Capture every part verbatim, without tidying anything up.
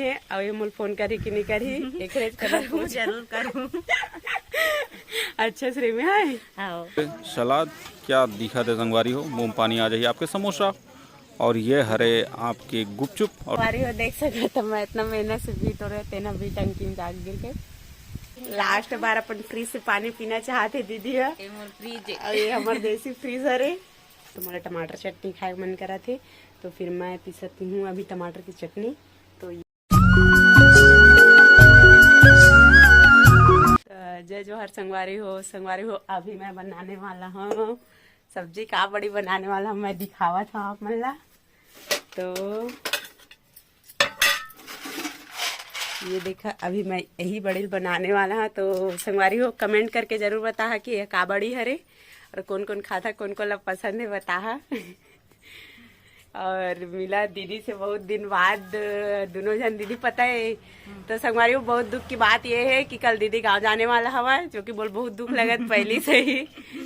हे, अउ ये मोला फोन करही कि नहीं करही, एकरे च करना करूँ, फोन। जरूर करूँ। अच्छा, श्री में है। हाँ। सलाद क्या दिखा दे संगवारी हो, मुंह में पानी आ जाही आपके। समोसा और ये हरे आपके गुपचुप। और संगवारी हो, देख सकत ह, मैं इतना मेहनत से भी तो रहे, तेना भी टंकी में जाके गिर गए। लास्ट बार अपन फ्रिज से पानी पीना चाहत हे दीदी ह। ये मोर फ्रिज हे। अउ ये हमर देसी फ्रिज हरे। तो मोला टमाटर चटनी खाए के मन करत हे, तो फिर मैं पीसत हूँ अभी टमाटर की चटनी। तो अ, जय जोहार संगवारी हो, संगवारी हो, अभी मैं बनाने वाला हूँ सब्जी। का बड़ी बनाने वाला हूँ, मैं दिखावत हूँ आप मन ला। तो ये देखा, अभी मैं यही बड़ी बनाने वाला हूँ। तो संगवारी हो, कमेंट करके जरूर बताहा कि ये का बड़ी हरे और कौन कौन खाता, कौन कौन ला पसंद है, बताहा। और मिला दीदी से बहुत दिन बाद, दोनों जन दीदी पता है। तो संगवारी हो, बहुत दुख की बात ये है कि कल दीदी गांव जाने वाला हवा, जो कि बोल बहुत दुख लगत पहली से ही,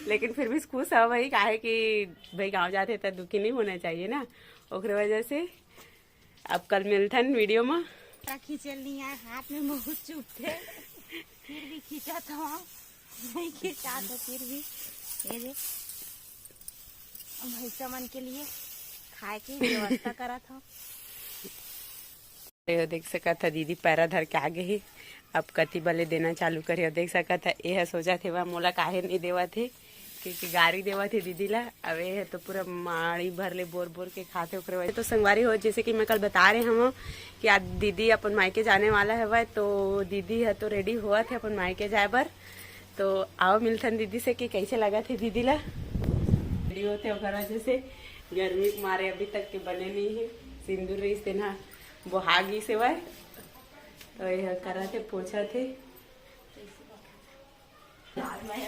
लेकिन फिर भी खुश हवा भाई, काहे कि भाई गांव जाते तो दुखी नहीं होना चाहिए ना, ओकरे वजह से। अब कल मिलथन वीडियो में। खींचल नहीं आए, हाथ में बहुत चुभथे, फिर भी खींचत हूँ, नहीं खींचात हो फिर भी। ये दे, भैंसा मन के लिए खाए के व्यवस्था करत हूँ। ये देख सकत ह, दीदी पैरा धर के आगे ही, अब कति बले देना चालू करे। देख सकत ह, ये ह सोचत हे, "वाह, मोला काहे नहीं देवत हे?" क्योंकि गारी देवत हे दीदी ला। अब ये ह तो पूरा माड़ी भर ले बोर बोर के खाथे ओकरे वजह। तो संगवारी हो, जैसे कि मैं कल बता रहे हूँ कि आज दीदी अपन मायके जाने वाला हवय, तो दीदी ह तो रेडी होवत हे अपन मायके जाए बर। तो आओ मिलथन दीदी से कि कैसे लगत हे दीदी ला। रेडी होथे ओकर वजह से गर्मी के मारे अभी तक के बने नहीं है। सिंदूर रईस तेना बोहा गिस हेवय। तो ये करत हे, पोछत हे।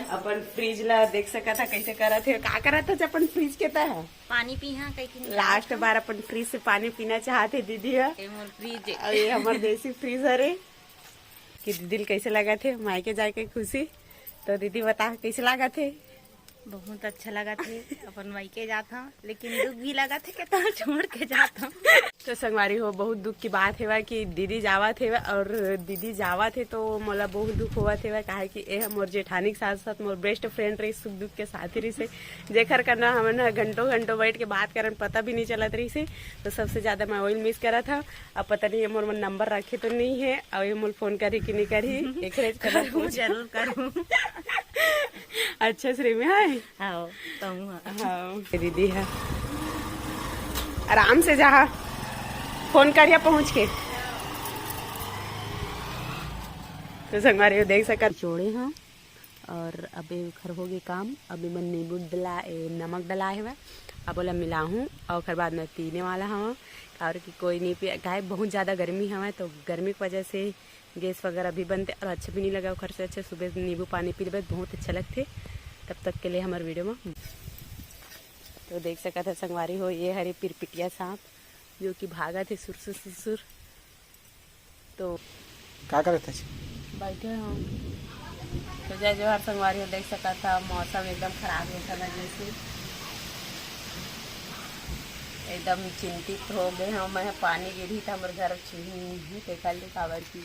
अपन फ्रिज ला देख सकत ह, कैसे करत हे। का करत ह अपन फ्रिज के तह? पानी पीहा कहि के। लास्ट बार अपन फ्रिज से पानी पीना चाहत हे दीदी ह। ये मोर फ्रिज हे। अउ ये हमर देसी फ्रिज हरे। कि दीदी ल कैसे लगत हे मायके जाए के खुशी? तो दीदी बता, कैसे लगत हे? बहुत अच्छा लगत हे, अपन मायके जात हव, लेकिन दुख भी लगत हे कि तोर छोड़ के जात हव। तो संगवारी हो, बहुत दुख की बात हेवय कि दीदी जावत हेवय, और दीदी जावत हे तो मोला बहुत दुख होवत हेवय, काहे कि ए ह मोर जेठानी के साथ साथ मोर बेस्ट फ्रेंड रहिस, सुख दुख के साथी रहिस हे, जेखर कना हमन ह घंटों घंटों बैठ के बात करन, पता भी नहीं चलत रहिस हे। तो सबसे ज्यादा मैं ओइल मिस करत हव। अब पता नहीं ये मोर मन नंबर रखे तो नहीं है, अब ये मोर फोन करही कि नहीं करही, एकरे च करना करूँ, फोन। जरूर करूँ। अच्छा, श्री में है। हाँ, तो हूँ, हाँ। हाँ, ये दीदी है। आराम से जहाँ फोन करिया पहुँच के। तो संगवारी हो देख सकत। जोड़े हाँ। और अब एखर होगे काम। अब एमन नींबू डला, ए, नमक डलाए हवय। अब ओला मिलाहूँ और ओखर बाद मैं पीने वाला हवं, काबर कि कोई नहीं पिए, काहे बहुत ज़्यादा गर्मी हवय, तो गर्मी के वजह से गैस वगैरह भी बनते और अच्छा भी नहीं लगा। ओखर से अच्छा सुबह नींबू पानी पी लेबे, बहुत अच्छा लगथे। तब तक के लिए हमर वीडियो में तो देख सकत है संगवारी हो, ये हरे पिरपिटिया सांप, जो कि भागत हे सुरसुर सुरसुर। तो का करत हस? बैठे हूँ। तो जय जोहार संगवारी हो, देख सकत ह मौसम एकदम खराब हे, ओकर वजह से एकदम चिंतित हो गए हूँ मैं। पानी गिरही त हमर घर छुही नहीं हे, तेकर ले, काबर कि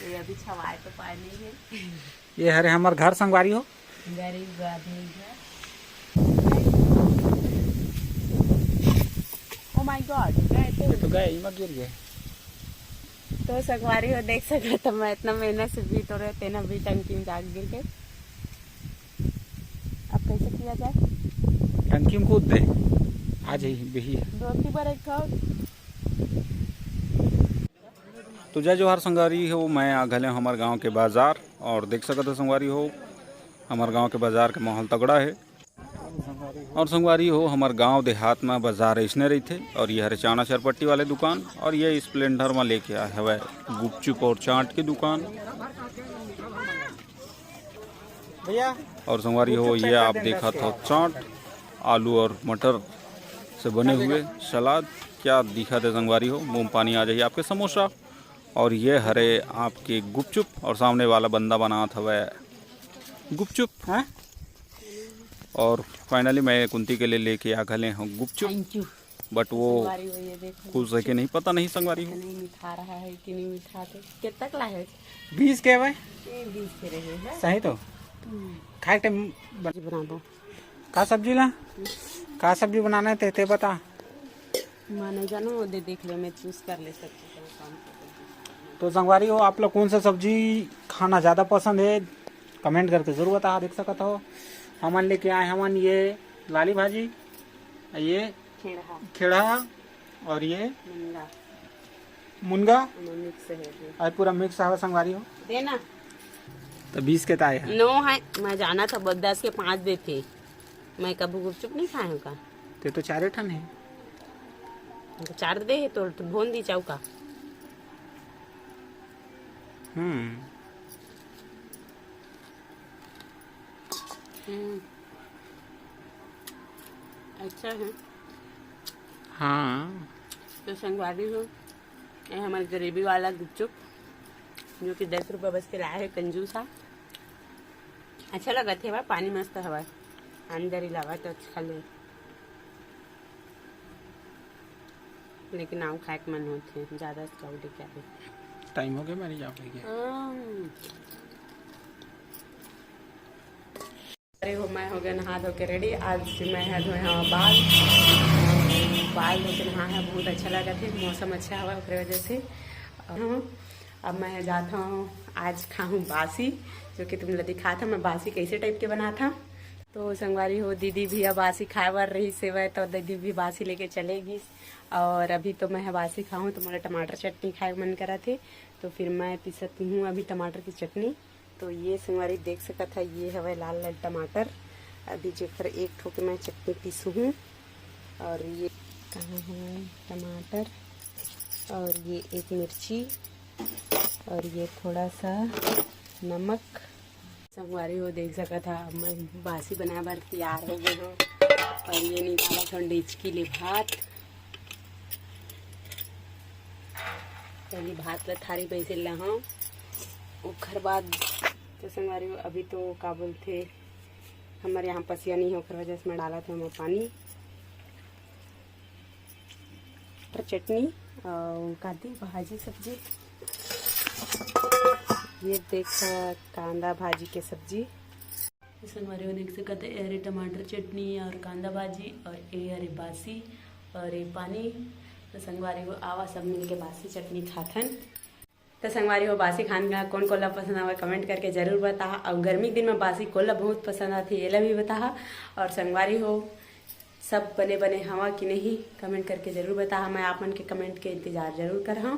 ये अभी छवाए तो पानी हे। ये हरे हमर घर संगवारी हो। गरीब आदमी घर। Oh my God, गए तो। ये तो गए, इमा गिर गए। तो संगवारी हो, देख सकत ह, मैं इतना मेहनत से भी तो रहे, तेना भी टंकी में जाके गिर गए। अब कैसे किया जाए? टंकी में कूद दे, आ जाही, बेही है। धोती बर एक ठो। तो जय जोहार संगवारी हो, मैं आ घले हमर गांव के बाजार और देख सकत हो संगवारी हो, हमर गांव के बाजार के माहौल तगड़ा हे। और संगवारी हो, हमर गांव देहात में बाजार अइसने रहिथे। और ये हरे चाना चरपट्टी वाले दुकान और ये स्प्लेंडर में लेके आए हवय गुपचुप और चाट की दुकान। भैया, और संगवारी हो, ये आप देखत हो चाट, आलू और मटर से बने हुए सलाद। क्या दिखत हे संगवारी हो, मुंह पानी आ जाही आपके। समोसा और ये हरे आपके गुपचुप और सामने वाला बंदा बनात हवय गुपचुप। हाँ? और finally मैं कुंती के लिए लेके आ घले हूँ गुपचुप। Thank you। बट वो संगवारी हो, ये देखो। खुश है कि नहीं, पता नहीं संगवारी हो। नहीं मिठा रहा है कि नहीं मिठा थे। कितना ला है? बीस के भाई। ये बीस के रहे हैं। सही तो। खाए टाइम बना दो। का सब्जी ला? का सब्जी बनाना है ते, ते बता। मैं नहीं जानू, वो दे देख लो, मैं चूज कर ले सकती हूँ। तो संगवारी हो, आप लोग कौन सा सब्जी खाना ज़्यादा पसंद है, कमेंट करके जरूर बता। देख सकत हो, हमन लेके आए हमन ये लाली भाजी, ये खेड़ा। खेड़ा और ये मुनगा। मुनगा। मिक्स है ये। और पूरा मिक्स हवा संगवारी हो। देना। तो बीस के ताए है। नो है, मैं जाना था, दस के पाँच देते। मैं कभी गुपचुप नहीं खाए हूँ का? ते तो चारे ठन है। तो चार दे है तो, तो भोन दी चाऊ का। हम्म। हम्म। अच्छा है। हाँ। तो संगवारी हो, ये हमारे गरीबी वाला गुपचुप, जो कि दस रुपये बस के लाए है, कंजूसा। अच्छा लगा थे, हवा पानी मस्त हवा, अंदर ही लगा तो अच्छा ले। लेकिन आऊ खाए के मन होथे, ज्यादा खाऊ दे क्या? टाइम हो गया, मैं नहीं जाऊँगी क्या? अरे हो, मैं हो गया नहा धो के रेडी। आज मैं है धोए हवा बाल। बाल धो के नहा है, बहुत अच्छा लगा थे, मौसम अच्छा हवा ओकरे वजह से। और अब मैं जात हूँ, आज खाहूँ बासी, जो कि तुम लोग दिखात हूँ मैं बासी कैसे टाइप के बनात हूँ। तो संगवारी हो, दीदी भी अब बासी खाए बर रही सेवय, तो दीदी भी बासी लेके चले गिस। और अभी तो मैं ह बासी खाहूँ, तो मोला टमाटर चटनी खाए के मन करा थे, तो फिर मैं पीसत हूँ अभी टमाटर की चटनी। तो ये संगवारी देख सकत है, ये हवे लाल लाल टमाटर। अभी जेकर एक ठो के मैं चटनी पीसू हूँ। और ये कहाँ है टमाटर, और ये एक मिर्ची, और ये थोड़ा सा नमक। संगवारी हो, देख सकत हा, अब मैं बासी बनाए बर तैयार हो गए हूँ। और ये निकालत हूँ डेचकी ले भात। पहले भात ला थारी में से लाहूँ, ओखर बाद तो संगवारी हो, अभी तो का बोलथे, हमारे यहाँ पसिया नहीं है, ओखर वजह से मैं डालत हूँ पानी। और चटनी और कांदा भाजी सब्जी। ये देख, कांदा भाजी के सब्जी। तो संगवारी हो, देख सकत है, ये हरे टमाटर चटनी और कांदा भाजी और ये हरे बासी और ये पानी। तो संगवारी हो, आवा सब मिलके बासी चटनी खाथन। तो संगवारी हो, बासी खाना कोन कोन ला पसंद आवे, कमेंट करके जरूर बताहा। और गर्मी के दिन में बासी कोन ला बहुत पसंद आथे, ये ला भी बताहा। और संगवारी हो, सब बने बने हवा कि नहीं, कमेंट करके जरूर बताहा। मैं आप मन के कमेंट के इंतजार जरूर करहा।